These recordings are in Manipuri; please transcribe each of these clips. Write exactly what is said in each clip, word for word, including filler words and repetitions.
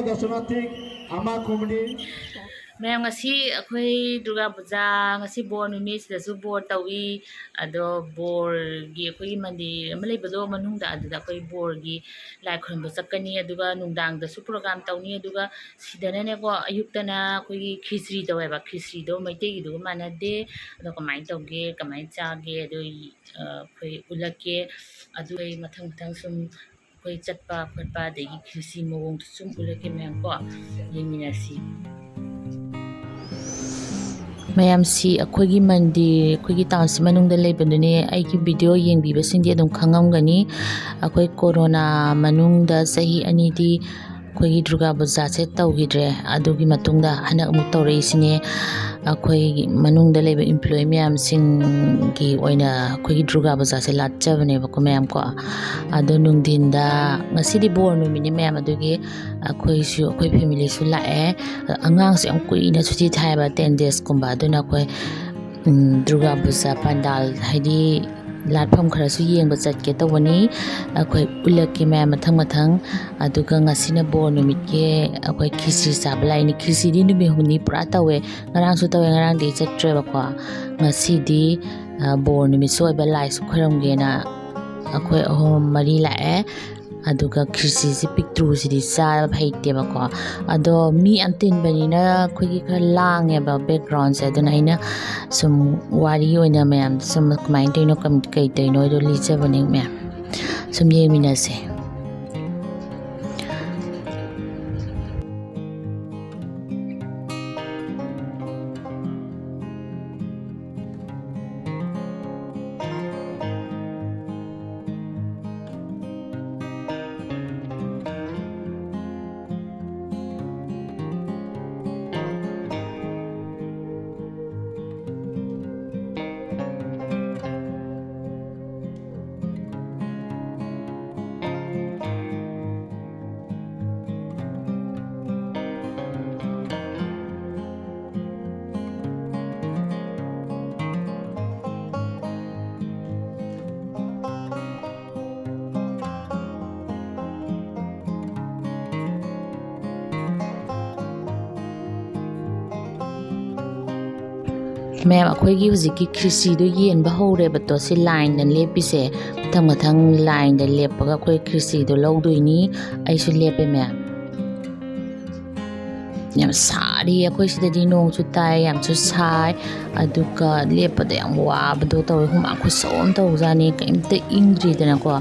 দর্শনার্থী আমা কুমুদিনী। ꯃꯌꯥꯝ, ꯉꯁꯤ ꯑꯩꯈꯣꯏ ꯗꯨꯔꯒꯥ ꯄꯨꯖꯥ, ꯉꯁꯤ ꯕꯣꯔ ꯅꯨꯃꯤꯠꯁꯤꯗꯁꯨ ꯕꯣꯔ ꯇꯧꯏ꯫ ꯑꯗꯣ ꯕꯣꯔꯒꯤ ꯑꯩꯈꯣꯏꯒꯤ ꯃꯟꯗꯤꯔ ꯑꯃ ꯂꯩꯕꯗꯣ ꯃꯅꯨꯡꯗ, ꯑꯗꯨꯗ ꯑꯩꯈꯣꯏ ꯕꯣꯔꯒꯤ ꯂꯥꯏ ꯈꯨꯔꯨꯝꯕ ꯆꯠꯀꯅꯤ꯫ ꯑꯗꯨꯒ ꯅꯨꯡꯗꯥꯡꯗꯁꯨ ꯄ꯭ꯔꯣꯒ꯭ꯔꯥꯝ ꯇꯧꯅꯤ꯫ ꯑꯗꯨꯒ ꯁꯤꯗꯅꯅꯦꯀꯣ, ꯑꯌꯨꯛꯇꯅ ꯑꯩꯈꯣꯏꯒꯤ ꯈꯤꯆ꯭ꯔꯤ ꯇꯧꯋꯦꯕ꯫ ꯈꯤꯆ꯭ꯔꯤꯗꯣ ꯃꯩꯇꯩꯒꯤꯗꯨꯒ ꯃꯥꯟꯅꯗꯦ꯫ ꯑꯗꯣ ꯀꯃꯥꯏꯅ ꯇꯧꯒꯦ, ꯀꯃꯥꯏꯅ ꯆꯥꯒꯦ, ꯑꯗꯣ ꯑꯩ, ꯑ, ꯑꯩꯈꯣꯏ ꯎꯠꯂꯛꯀꯦ꯫ ꯑꯗꯨ ꯑꯩ ꯃꯊꯪ ꯃꯊꯪ ꯁꯨꯝ ꯑꯩꯈꯣꯏ ꯆꯠꯄ ꯈꯣꯠꯄ, ꯑꯗꯒꯤ ꯈꯤꯆ꯭ꯔꯤ ꯃꯑꯣꯡꯗꯨ ꯁꯨꯝ ꯎꯠꯂꯛꯀꯦ ꯃꯌꯥꯝ ꯀꯣ, ꯌꯦꯡꯃꯤꯟꯅꯁꯤ꯫ ꯃꯌꯥꯝꯁꯤ ꯑꯩꯈꯣꯏꯒꯤ ꯃꯟꯗꯤꯔ, ꯑꯩꯈꯣꯏꯒꯤ ꯇꯥꯎꯟꯁꯤ ꯃꯅꯨꯡꯗ ꯂꯩꯕꯗꯨꯅꯦ꯫ ꯑꯩꯒꯤ ꯚꯤꯗꯤꯑꯣ ꯌꯦꯡꯕꯤꯕꯁꯤꯡꯗꯤ ꯑꯗꯨꯝ ꯈꯪꯉꯝꯒꯅꯤ, ꯑꯩꯈꯣꯏ ꯀꯣꯔꯣꯅꯥ ꯃꯅꯨꯡꯗ ꯆꯍꯤ ꯑꯅꯤꯗꯤ ꯑꯩꯈꯣꯏꯒꯤ ꯗꯨꯔꯒꯥ ꯄꯨꯖꯥꯁꯦ ꯇꯧꯈꯤꯗ꯭ꯔꯦ꯫ ꯑꯗꯨꯒꯤ ꯃꯇꯨꯡꯗ ꯍꯟꯗꯛ ꯑꯃꯨꯛ ꯇꯧꯔꯛꯏꯁꯤꯅꯦ꯫ ꯑꯩꯈꯣꯏꯒꯤ ꯃꯅꯨꯡꯗ ꯂꯩꯕ ꯏꯝꯄ꯭ꯂꯣꯌꯤ ꯃꯌꯥꯝꯁꯤꯡꯒꯤ ꯑꯣꯏꯅ ꯑꯩꯈꯣꯏꯒꯤ ꯗꯨꯔꯒꯥ ꯄꯨꯖꯥꯁꯦ ꯂꯥꯠꯆꯕꯅꯦꯕꯀꯣ ꯃꯌꯥꯝ ꯀꯣ꯫ ꯑꯗꯣ ꯅꯨꯡꯊꯤꯟꯗ, ꯉꯁꯤꯗꯤ ꯕꯣꯔ ꯅꯨꯃꯤꯠꯅꯤ ꯃꯌꯥꯝ, ꯑꯗꯨꯒꯤ ꯑꯩꯈꯣꯏꯁꯨ, ꯑꯩꯈꯣꯏ ꯐꯦꯃꯤꯂꯤꯁꯨ ꯂꯥꯛꯑꯦ꯫ ꯑꯉꯥꯡꯁꯨ ꯌꯥꯝ ꯀꯨꯏꯅ ꯁꯨꯇꯤ ꯊꯥꯏꯕ, ꯇꯦꯟ ꯗꯦꯖꯀꯨꯝꯕ꯫ ꯑꯗꯨꯅ ꯑꯩꯈꯣꯏ, ꯎꯝ, ꯗꯨꯔꯒꯥ ꯄꯨꯖꯥ ꯄꯟꯗꯥꯜ, ꯍꯥꯏꯗꯤ ꯂꯥꯠꯐꯝ ꯈꯔꯁꯨ ꯌꯦꯡꯕ ꯆꯠꯀꯦ ꯇꯧꯕꯅꯤ꯫ ꯑꯩꯈꯣꯏ ꯎꯠꯂꯛꯀꯦ ꯃꯌꯥꯝ ꯃꯊꯪ ꯃꯊꯪ꯫ ꯑꯗꯨꯒ ꯉꯁꯤꯅ ꯕꯣꯔ ꯅꯨꯃꯤꯠꯀꯤ ꯑꯩꯈꯣꯏ ꯈꯤꯆ꯭ꯔꯤ ꯆꯥꯕ ꯂꯥꯛꯏꯅꯤ꯫ ꯈꯤꯆ꯭ꯔꯤꯗꯤ ꯅꯨꯃꯤꯠ ꯍꯨꯝꯅꯤ ꯄꯨꯔꯥ ꯇꯧꯋꯦ꯫ ꯉꯔꯥꯡꯁꯨ ꯇꯧꯋꯦ, ꯉꯔꯥꯡꯗꯤ ꯆꯠꯇ꯭ꯔꯦꯕꯀꯣ꯫ ꯉꯁꯤꯗꯤ, ꯑ, ꯕꯣꯔ ꯅꯨꯃꯤꯠꯁꯨ ꯑꯣꯏꯕ, ꯂꯥꯏꯁꯨ ꯈꯣꯏꯔꯝꯒꯦꯅ ꯑꯩꯈꯣꯏ ꯑꯍꯨꯝ ꯃꯔꯤ ꯂꯥꯛꯑꯦ꯫ ꯑꯗꯨꯒ ꯈꯤꯔꯆꯤꯁꯤ ꯄꯤꯛꯇ꯭ꯔꯨꯁꯤꯗꯤ ꯆꯥꯕ ꯍꯩꯇꯦꯕꯀꯣ꯫ ꯑꯗꯣ ꯃꯤ ꯌꯥꯝ ꯇꯤꯟꯕꯅꯤꯅ ꯑꯩꯈꯣꯏꯒꯤ ꯈꯔ ꯂꯥꯡꯉꯦꯕ ꯕꯦꯛꯒ꯭ꯔꯥꯎꯟꯁꯦ꯫ ꯑꯗꯨꯅ ꯑꯩꯅ ꯁꯨꯝ ꯋꯥꯔꯤ ꯑꯣꯏꯅ ꯃꯌꯥꯝꯗ ꯁꯨꯝ ꯀꯃꯥꯏꯅ ꯇꯧꯔꯤꯅꯣ, ꯀꯝ-, ꯀꯩ ꯇꯧꯔꯤꯅꯣ ꯍꯥꯏꯗꯣ ꯂꯤꯖꯕꯅꯦ ꯃꯌꯥꯝ꯫ ꯁꯨꯝ ꯌꯦꯡꯃꯤꯟꯅꯁꯦ꯫ ꯃꯌꯥꯝ, ꯑꯩꯈꯣꯏꯒꯤ ꯍꯧꯖꯤꯛꯀꯤ ꯈꯤꯔꯁꯤꯗꯣ ꯌꯦꯟꯕ ꯍꯧꯔꯦꯕꯇꯣ꯫ ꯁꯤ ꯂꯥꯏꯟꯗ ꯂꯦꯞꯄꯤꯁꯦ, ꯃꯊꯪ ꯃꯊꯪ ꯂꯥꯏꯟꯗ ꯂꯦꯞꯄꯒ ꯑꯩꯈꯣꯏ ꯈꯤꯔꯁꯤꯗꯣ ꯂꯧꯗꯣꯏꯅꯤ꯫ ꯑꯩꯁꯨ ꯂꯦꯞꯄꯦ ꯃꯌꯥꯝ꯫ ꯌꯥꯝ ꯁꯥꯔꯤ ꯑꯩꯈꯣꯏ ꯁꯤꯗꯗꯤ, ꯅꯣꯡꯁꯨ ꯇꯥꯏ, ꯌꯥꯝꯁꯨ ꯁꯥꯏ꯫ ꯑꯗꯨꯒ ꯂꯦꯞꯄꯗ ꯌꯥꯝ ꯋꯥꯕꯗꯣ ꯇꯧꯋꯦ, ꯍꯨꯃꯥꯡ ꯈꯨꯁꯧ ꯑꯃ ꯇꯧꯖꯥꯅꯤ꯫ ꯀꯩꯝꯇ ꯏꯪꯗ꯭ꯔꯤꯗꯅꯀꯣ꯫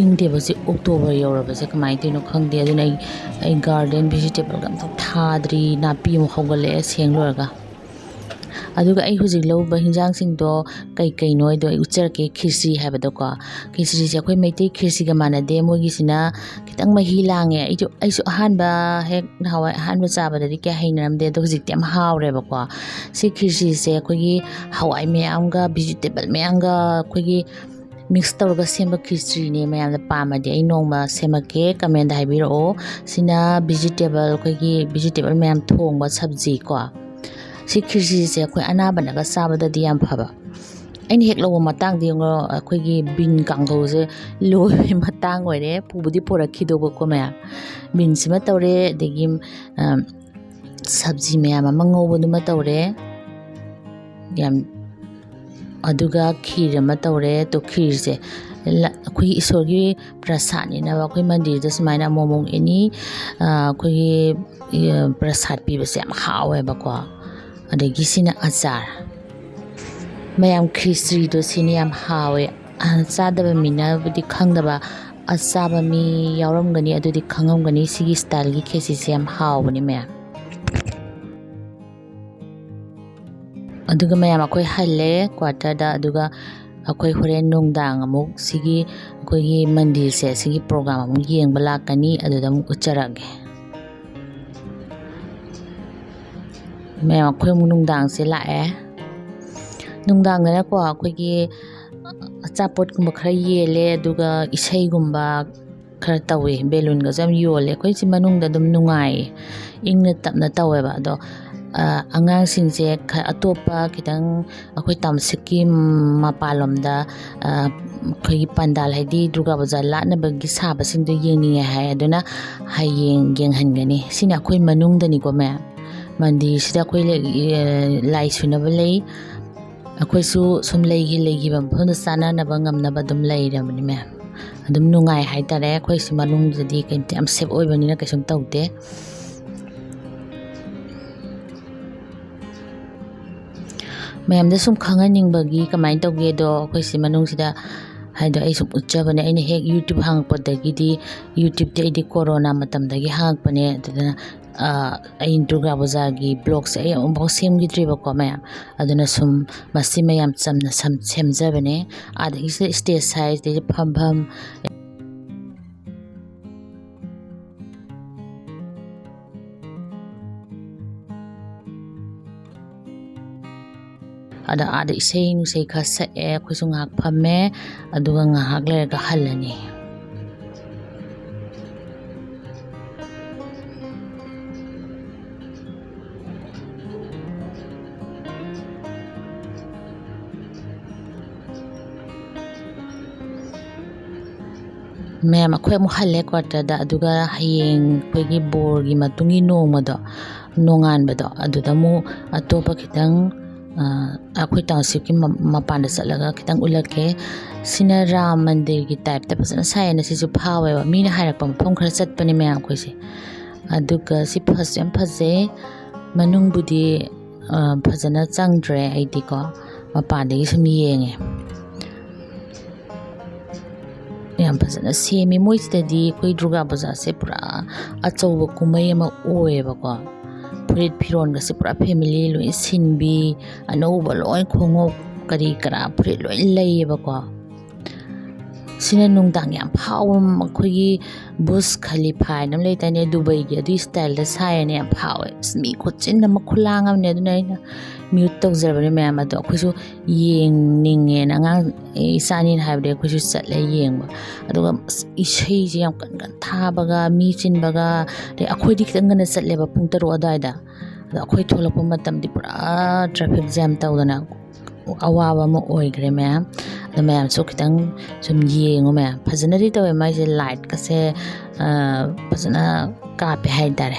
ꯏꯪꯗꯦꯕꯁꯦ ꯑꯣꯛꯇꯣꯕꯔ ꯌꯧꯔꯕꯁꯦ ꯀꯃꯥꯏꯅ ꯇꯧꯔꯤꯅꯣ ꯈꯪꯗꯦ꯫ ꯑꯗꯨꯅ ꯑꯩ ꯑꯩ ꯒꯥꯔꯗꯦꯟ ꯚꯤꯖꯤꯇꯦꯕꯜꯒ ꯑꯝꯇ ꯊꯥꯗ꯭ꯔꯤ, ꯅꯥꯄꯤ ꯑꯃꯨꯛ ꯍꯧꯒꯠꯂꯛꯑꯦ ꯁꯦꯡ ꯂꯣꯏꯔꯒ꯫ ꯑꯗꯨꯒ ꯑꯩ ꯍꯧꯖꯤꯛ ꯂꯧꯕ ꯍꯤꯟꯖꯥꯡꯁꯤꯡꯗꯣ ꯀꯩ ꯀꯩꯅꯣ ꯍꯥꯏꯗꯣ ꯑꯩ ꯎꯠꯆꯔꯛꯀꯦ꯫ ꯈꯤꯔꯁꯤ ꯍꯥꯏꯕꯗꯣꯀꯣ, ꯈꯤꯔꯁꯤꯁꯦ ꯑꯩꯈꯣꯏ ꯃꯩꯇꯩ ꯈꯤꯔꯁꯤꯒ ꯃꯥꯟꯅꯗꯦ꯫ ꯃꯣꯏꯒꯤꯁꯤꯅ ꯈꯤꯇꯪ ꯃꯍꯤ ꯂꯥꯡꯉꯦ꯫ ꯑꯩꯁꯨ ꯑꯩꯁꯨ ꯑꯍꯥꯟꯕ ꯍꯦꯛ ꯅꯍꯥꯟꯋꯥꯏ ꯑꯍꯥꯟꯕ ꯆꯥꯕꯗꯗꯤ ꯀꯌꯥ ꯍꯩꯅꯔꯝꯗꯦ, ꯑꯗꯣ ꯍꯧꯖꯤꯛꯇꯤ ꯌꯥꯝ ꯍꯥꯎꯔꯦꯕꯀꯣ꯫ ꯁꯤ ꯈꯤꯔꯁꯤꯁꯦ ꯑꯩꯈꯣꯏꯒꯤ ꯍꯋꯥꯏ ꯃꯌꯥꯝꯒ ꯚꯤꯖꯤꯇꯦꯕꯜ ꯃꯌꯥꯝꯒ ꯑꯩꯈꯣꯏꯒꯤ ꯃꯤꯛꯁ ꯇꯧꯔꯒ ꯁꯦꯝꯕ ꯈꯤꯔꯁꯤꯅꯦ꯫ ꯃꯌꯥꯝꯅ ꯄꯥꯝꯃꯗꯤ ꯑꯩ ꯅꯣꯡꯃ ꯁꯦꯝꯃꯛꯀꯦ, ꯀꯃꯦꯟꯗ ꯍꯥꯏꯕꯤꯔꯛꯑꯣ꯫ ꯁꯤꯅ ꯚꯤꯖꯤꯇꯦꯕꯜ, ꯑꯩꯈꯣꯏꯒꯤ ꯚꯤꯖꯤꯇꯦꯕꯜ ꯃꯌꯥꯝ ꯊꯣꯡꯕ ꯁꯕꯖꯤ ꯀꯣ꯫ ꯁꯤ ꯈꯤꯔꯁꯤꯁꯦ ꯑꯩꯈꯣꯏ ꯑꯅꯥꯕꯅꯒ ꯆꯥꯕꯗꯗꯤ ꯌꯥꯝ ꯐꯕ꯫ ꯑꯩꯅ ꯍꯦꯛ ꯂꯧꯕ ꯃꯇꯥꯡꯗ ꯌꯦꯡꯉꯣ, ꯑꯩꯈꯣꯏꯒꯤ ꯕꯤꯟ ꯀꯥꯡꯒꯧꯁꯦ ꯂꯣꯏꯕꯒꯤ ꯃꯇꯥꯡ ꯑꯣꯏꯔꯦ꯫ ꯄꯨꯕꯨꯗꯤ ꯄꯨꯔꯛꯈꯤꯗꯧꯕꯀꯣ ꯃꯌꯥꯝ꯫ ꯕꯤꯟꯁꯤꯃ ꯇꯧꯔꯦ, ꯑꯗꯒꯤ, ꯑ, ꯁꯕꯖꯤ ꯃꯌꯥꯝ ꯑꯃ ꯉꯧꯕꯗꯨꯃ ꯇꯧꯔꯦ꯫ ꯌꯥꯝ, ꯑꯗꯨꯒ ꯈꯤꯔ ꯑꯃ ꯇꯧꯔꯦ꯫ ꯑꯗꯣ ꯈꯤꯔꯁꯦ ꯂ-, ꯑꯩꯈꯣꯏꯒꯤ ꯏꯁꯣꯔꯒꯤ ꯄ꯭ꯔꯁꯥꯗꯅꯤꯅꯕ, ꯑꯩꯈꯣꯏ ꯃꯟꯗꯤꯔꯗ ꯁꯨꯃꯥꯏꯅ ꯑꯃꯨꯛ ꯑꯃꯨꯛ ꯑꯦꯅꯤ, ꯑ, ꯑꯩꯈꯣꯏꯒꯤ, ꯑ, ꯄ꯭ꯔꯁꯥꯗ ꯄꯤꯕꯁꯦ ꯌꯥꯝ ꯍꯥꯎꯋꯦꯕꯀꯣ꯫ ꯑꯗꯒꯤ ꯁꯤꯅ ꯑꯆꯥꯔ꯫ ꯃꯌꯥꯝ, ꯈꯤꯆ꯭ꯔꯤꯗꯣ ꯁꯤꯅ ꯌꯥꯝ ꯍꯥꯎꯋꯦ꯫ ꯑ, ꯆꯥꯗꯕ ꯃꯤꯅꯕꯨꯗꯤ ꯈꯪꯗꯕ, ꯑ, ꯆꯥꯕ ꯃꯤ ꯌꯥꯎꯔꯝꯒꯅꯤ, ꯑꯗꯨꯗꯤ ꯈꯪꯉꯝꯒꯅꯤ꯫ ꯁꯤꯒꯤ ꯁ꯭ꯇꯥꯏꯜꯒꯤ ꯈꯦꯆꯤꯁꯦ ꯌꯥꯝ ꯍꯥꯎꯕꯅꯦ ꯃꯌꯥꯝ꯫ ꯑꯗꯨꯒ ꯃꯌꯥꯝ, ꯑꯩꯈꯣꯏ ꯍꯜꯂꯦ ꯀ꯭ꯋꯥꯇꯔꯗ꯫ ꯑꯗꯨꯒ ꯑꯩꯈꯣꯏ ꯍꯣꯔꯦꯟ ꯅꯨꯡꯗꯥꯡ ꯑꯃꯨꯛ ꯁꯤꯒꯤ ꯑꯩꯈꯣꯏꯒꯤ ꯃꯟꯗꯤꯔꯁꯦ, ꯁꯤꯒꯤ ꯄ꯭ꯔꯣꯒ꯭ꯔꯥꯝ ꯑꯃꯨꯛ ꯌꯦꯡꯕ ꯂꯥꯛꯀꯅꯤ, ꯑꯗꯨꯗ ꯑꯃꯨꯛ ꯎꯠꯆꯔꯛꯑꯒꯦ꯫ ꯃꯌꯥꯝ, ꯑꯩꯈꯣꯏ ꯑꯃꯨꯛ ꯅꯨꯡꯗꯥꯡꯁꯦ ꯂꯥꯛꯑꯦ꯫ ꯅꯨꯡꯗꯥꯡꯗꯅꯀꯣ, ꯑꯩꯈꯣꯏꯒꯤ ꯑꯆꯥꯄꯣꯠꯀꯨꯝꯕ ꯈꯔ ꯌꯦꯜꯂꯦ, ꯑꯗꯨꯒ ꯏꯁꯩꯒꯨꯝꯕ ꯈꯔ ꯇꯧꯋꯦ, ꯕꯦꯂꯨꯟꯒꯁꯨ ꯌꯥꯝ ꯌꯣꯜꯂꯦ꯫ ꯑꯩꯈꯣꯏ ꯁꯤ ꯃꯅꯨꯡꯗ ꯑꯗꯨꯝ ꯅꯨꯡꯉꯥꯏꯌꯦ, ꯏꯪꯅ ꯇꯞꯅ ꯇꯧꯋꯦꯕ꯫ ꯑꯗꯣ, ꯑ, ꯑꯉꯥꯡꯁꯤꯡꯁꯦ ꯈ-, ꯑꯇꯣꯞꯄ ꯈꯤꯇꯪ ꯑꯩꯈꯣꯏ ꯇꯥꯎꯟꯁꯤꯞꯀꯤ ꯃꯄꯥꯟꯂꯣꯝꯗ, ꯑ, ꯑꯩꯈꯣꯏꯒꯤ ꯄꯥꯟꯗꯥꯜ, ꯍꯥꯏꯗꯤ ꯗꯨꯔꯒꯥ ꯄꯨꯖꯥ ꯂꯥꯠꯅꯕꯒꯤ ꯁꯥꯕꯁꯤꯡꯗꯣ ꯌꯦꯡꯅꯤꯡꯉꯦ ꯍꯥꯏ꯫ ꯑꯗꯨꯅ ꯍꯌꯦꯡ ꯌꯦꯡꯍꯟꯒꯅꯤ꯫ ꯁꯤꯅ ꯑꯩꯈꯣꯏ ꯃꯅꯨꯡꯗꯅꯤꯀꯣ ꯃꯌꯥꯝ꯫ ꯃꯟꯗꯤꯔꯁꯤꯗ ꯑꯩꯈꯣꯏ ꯂꯩ-, ꯑꯦ, ꯂꯥꯏ ꯁꯨꯅꯕ ꯂꯩ꯫ ꯑꯩꯈꯣꯏꯁꯨ ꯁꯨꯝ ꯂꯩꯒꯤ-, ꯂꯩꯈꯤꯕ ꯃꯐꯝꯗ ꯆꯥꯅꯅꯕ ꯉꯝꯅꯕ ꯑꯗꯨꯝ ꯂꯩꯔꯕꯅꯤ ꯃꯌꯥꯝ꯫ ꯑꯗꯨꯝ ꯅꯨꯡꯉꯥꯏ ꯍꯥꯏꯇꯥꯔꯦ꯫ ꯑꯩꯈꯣꯏꯁꯨ ꯃꯅꯨꯡꯗꯗꯤ ꯀꯩꯝꯇ ꯌꯥꯝ safe ꯑꯣꯏꯕꯅꯤꯅ ꯀꯩꯁꯨꯝ ꯇꯧꯗꯦ꯫ ꯃꯌꯥꯝꯗ ꯁꯨꯝ ꯈꯪꯍꯟꯅꯤꯡꯕꯒꯤ ꯀꯃꯥꯏꯅ ꯇꯧꯒꯦꯗꯣ, ꯑꯩꯈꯣꯏ ꯁꯤ ꯃꯅꯨꯡꯁꯤꯗ ꯍꯥꯏꯗꯣ ꯑꯩ ꯁꯨꯝ ꯎꯠꯆꯕꯅꯦ꯫ ꯑꯩꯅ ꯍꯦꯛ YouTube ꯍꯥꯡꯉꯛꯄꯗꯒꯤꯗꯤ, YouTubeꯇꯤ ꯑꯩꯗꯤ ꯀꯣꯔꯣꯅꯥ ꯃꯇꯝꯗꯒꯤ ꯍꯥꯡꯉꯛꯄꯅꯦ꯫ ꯑꯗꯨꯗꯨꯅ, ꯑ, ꯑꯩ ꯗꯨꯔꯒꯥ ꯄꯨꯖꯥꯒꯤ vlogꯁꯦ ꯑꯩ ꯑꯃꯨꯛꯐꯥꯎ ꯁꯦꯝꯈꯤꯗ꯭ꯔꯤꯕꯀꯣ ꯃꯌꯥꯝ꯫ ꯑꯗꯨꯅ ꯁꯨꯝ ꯃꯁꯤꯃ ꯌꯥꯝ ꯆꯝꯅ ꯁꯦꯝ-, ꯁꯦꯝꯖꯕꯅꯦ꯫ ꯑꯥꯗꯒꯤꯁꯤꯗ stage size, ꯑꯗꯩꯗꯤ ꯐꯝꯐꯝ, ꯑꯗ ꯑꯥꯗ ꯏꯁꯩ ꯅꯨꯡꯁꯩ ꯈꯔ ꯁꯛꯑꯦ, ꯑꯩꯈꯣꯏꯁꯨ ꯉꯥꯏꯍꯥꯛ ꯐꯝꯃꯦ, ꯑꯗꯨꯒ ꯉꯥꯏꯍꯥꯛ ꯂꯩꯔꯒ ꯍꯜꯂꯅꯤ꯫ ꯃꯌꯥꯝ, ꯑꯩꯈꯣꯏ ꯑꯃꯨꯛ ꯍꯜꯂꯦ quarterꯗ, ꯑꯗꯨꯒ ꯍꯌꯦꯡ ꯑꯩꯈꯣꯏꯒꯤ ꯕꯣꯔꯒꯤ ꯃꯇꯨꯡꯒꯤ ꯅꯣꯡꯃꯗꯣ, ꯅꯣꯡꯉꯥꯟꯕꯗꯣ, ꯑꯗꯨꯗ ꯑꯃꯨꯛ ꯑꯇꯣꯞꯄ ꯈꯤꯇꯪ, ꯑ, ꯑꯩꯈꯣꯏ townshipꯀꯤ ꯃ-, ꯃꯄꯥꯟꯗ ꯆꯠꯂꯒ ꯈꯤꯇꯪ ꯎꯠꯂꯛꯀꯦ꯫ ꯁꯤꯅ ꯔꯥꯝ ꯃꯟꯗꯤꯔꯒꯤ typeꯇ ꯐꯖꯅ ꯁꯥꯏꯌꯦꯅ ꯁꯤꯁꯨ ꯐꯥꯎꯋꯦꯕ꯫ ꯃꯤꯅ ꯍꯥꯏꯔꯛꯄ ꯃꯐꯝ ꯈꯔ ꯆꯠꯄꯅꯦ ꯃꯌꯥꯝ ꯑꯩꯈꯣꯏꯁꯦ꯫ ꯑꯗꯨꯒ ꯁꯤ ꯐꯁꯨ ꯌꯥꯝ ꯐꯖꯩ꯫ ꯃꯅꯨꯡꯕꯨꯗꯤ, ꯑ, ꯐꯖꯅ ꯆꯪꯗ꯭ꯔꯦ ꯑꯩꯗꯤꯀꯣ, ꯃꯄꯥꯟꯗꯒꯤ ꯁꯨꯝ ꯌꯦꯡꯉꯦ꯫ ꯌꯥꯝ ꯐꯖꯅ ꯁꯦꯝꯃꯤ꯫ ꯃꯣꯏꯁꯤꯗꯗꯤ ꯑꯩꯈꯣꯏ ꯗꯨꯔꯒꯥ ꯄꯨꯖꯥꯁꯦ ꯄꯨꯔꯥ ꯑꯆꯧꯕ ꯀꯨꯝꯍꯩ ꯑꯃ ꯑꯣꯏꯌꯦꯕꯀꯣ꯫ ꯐꯨꯔꯤꯠ ꯐꯤꯔꯣꯟꯒꯁꯦ ꯄꯨꯔꯥ family ꯂꯣꯏ ꯁꯤꯟꯕꯤ, ꯑꯅꯧꯕ ꯂꯣꯏ, ꯈꯣꯡꯎꯞ ꯀꯔꯤ ꯀꯔꯥ ꯐꯨꯔꯤꯠ ꯂꯣꯏ ꯂꯩꯌꯦꯕꯀꯣ꯫ ꯁꯤꯅ ꯅꯨꯡꯗꯥꯡ ꯌꯥꯝ ꯐꯥꯎꯕ ꯑꯩꯈꯣꯏꯒꯤ ꯕꯨꯔꯖ ꯈꯂꯤꯐꯥ ꯍꯥꯏꯅ ꯑꯃ ꯂꯩꯗꯥꯏꯅꯦ, ꯗꯨꯕꯩꯒꯤ, ꯑꯗꯨꯒꯤ styleꯗ ꯁꯥꯏꯌꯦꯅ ꯌꯥꯝ ꯐꯥꯎꯋꯦ꯫ ꯑꯁ, ꯃꯤ ꯈꯨꯠꯆꯤꯟ ꯑꯃ, ꯈꯨꯂꯥꯡ ꯑꯃꯅꯦ꯫ ꯑꯗꯨꯅ ꯑꯩꯅ mute ꯇꯧꯖꯔꯕꯅꯦ ꯃꯌꯥꯝ꯫ ꯑꯗꯣ ꯑꯩꯈꯣꯏꯁꯨ ꯌꯦꯡꯅꯤꯡꯉꯦꯅ ꯑꯉꯥꯡ, ꯑꯦ, ꯏꯆꯥꯅꯤꯅ ꯍꯥꯏꯕꯗꯤ ꯑꯩꯈꯣꯏꯁꯨ ꯆꯠꯂꯦ ꯌꯦꯡꯕ꯫ ꯑꯗꯨꯒ ꯑꯁ, ꯏꯁꯩꯁꯦ ꯌꯥꯝ ꯀꯟ ꯀꯟ ꯊꯥꯕꯒ, ꯃꯤ ꯆꯤꯟꯕꯒ, ꯑꯗꯩ ꯑꯩꯈꯣꯏꯗꯤ ꯈꯤꯇꯪ ꯉꯟꯅ ꯆꯠꯂꯦꯕ, ꯄꯨꯡ ꯇꯔꯨꯛ ꯑꯗꯨꯋꯥꯏꯗ꯫ ꯑꯗꯣ ꯑꯩꯈꯣꯏ ꯊꯣꯛꯂꯛꯄ ꯃꯇꯝꯗꯤ ꯄꯨꯔꯥ traffic jam ꯇꯧꯗꯅ ꯑꯋꯥꯕ ꯑꯃ ꯑꯣꯏꯈ꯭ꯔꯦ ꯃꯌꯥꯝ꯫ ꯑꯗꯣ ꯃꯌꯥꯝꯁꯨ ꯈꯤꯇꯪ ꯁꯨꯝ ꯌꯦꯡꯉꯨ ꯃꯌꯥꯝ꯫ ꯐꯖꯅꯗꯤ ꯇꯧꯋꯦ ꯃꯥꯏꯁꯦ, lightꯀꯁꯦ, ꯑ, ꯐꯖꯅ ꯀꯥꯞꯄꯦ ꯍꯥꯏꯇꯥꯔꯦ꯫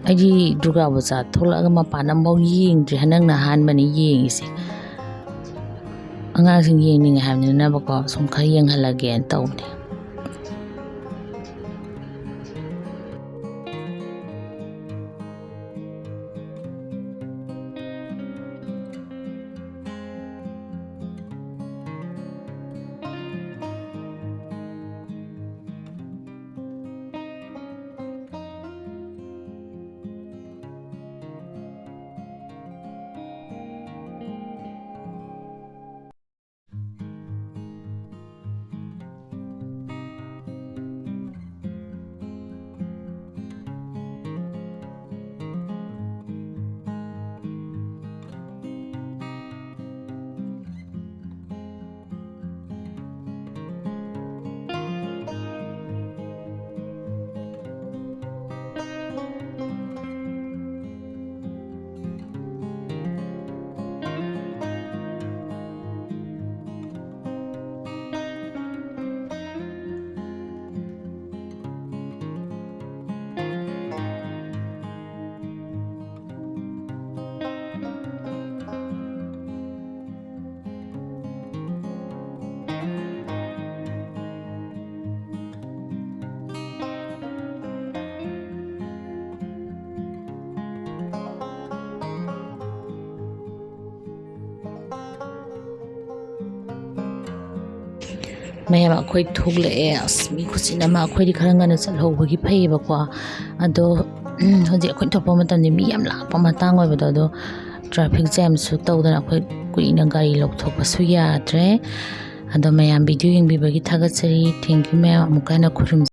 ꯑꯩꯗꯤ ꯗꯨꯔꯒꯥ ꯄꯨꯖꯥ ꯊꯣꯛꯂꯛꯑꯒ ꯃꯄꯥꯟ ꯑꯃꯐꯥꯎ ꯌꯦꯡꯗ꯭ꯔꯤ, ꯍꯟꯗꯛꯅ ꯑꯍꯥꯟꯕꯅꯤ ꯌꯦꯡꯉꯤꯁꯦ꯫ ꯑꯉꯥꯡꯁꯤꯡ ꯌꯦꯡꯅꯤꯡꯉꯦ ꯍꯥꯏꯕꯅꯤꯅꯕꯀꯣ, ꯁꯨꯝ ꯈꯔ ꯌꯦꯡꯍꯜꯂꯒꯦꯅ ꯇꯧꯕꯅꯦ꯫ ꯃꯌꯥꯝ, ꯑꯩꯈꯣꯏ ꯊꯣꯛꯂꯛꯑꯦ꯫ ꯑꯁ, ꯃꯤ ꯈꯨꯆꯤꯟ ꯑꯃ꯫ ꯑꯩꯈꯣꯏꯗꯤ ꯈꯔ ꯉꯟꯅ ꯆꯠꯍꯧꯕꯒꯤ ꯐꯩꯌꯦꯕꯀꯣ꯫ ꯑꯗꯣ ꯍꯧꯖꯤꯛ ꯑꯩꯈꯣꯏ ꯊꯣꯛꯄ ꯃꯇꯝꯗꯤ ꯃꯤ ꯌꯥꯝ ꯂꯥꯛꯄ ꯃꯇꯥꯡ ꯑꯣꯏꯕꯗꯣ, ꯑꯗꯣ ꯇ꯭ꯔꯥꯐꯤꯛ ꯖꯦꯝꯁꯨ ꯇꯧꯗꯅ ꯑꯩꯈꯣꯏ ꯀꯨꯏꯅ ꯒꯥꯔꯤ ꯂꯧꯊꯣꯛꯄꯁꯨ ꯌꯥꯗ꯭ꯔꯦ꯫ ꯑꯗꯣ ꯃꯌꯥꯝ ꯚꯤꯗꯤꯑꯣ ꯌꯦꯡꯕꯤꯕꯒꯤ ꯊꯥꯒꯠꯆꯔꯤ꯫ Thank you ꯃꯌꯥꯝ, ꯑꯃꯨꯛꯀ ꯍꯟꯅ ꯈꯨꯔꯨꯝꯖꯔꯤ꯫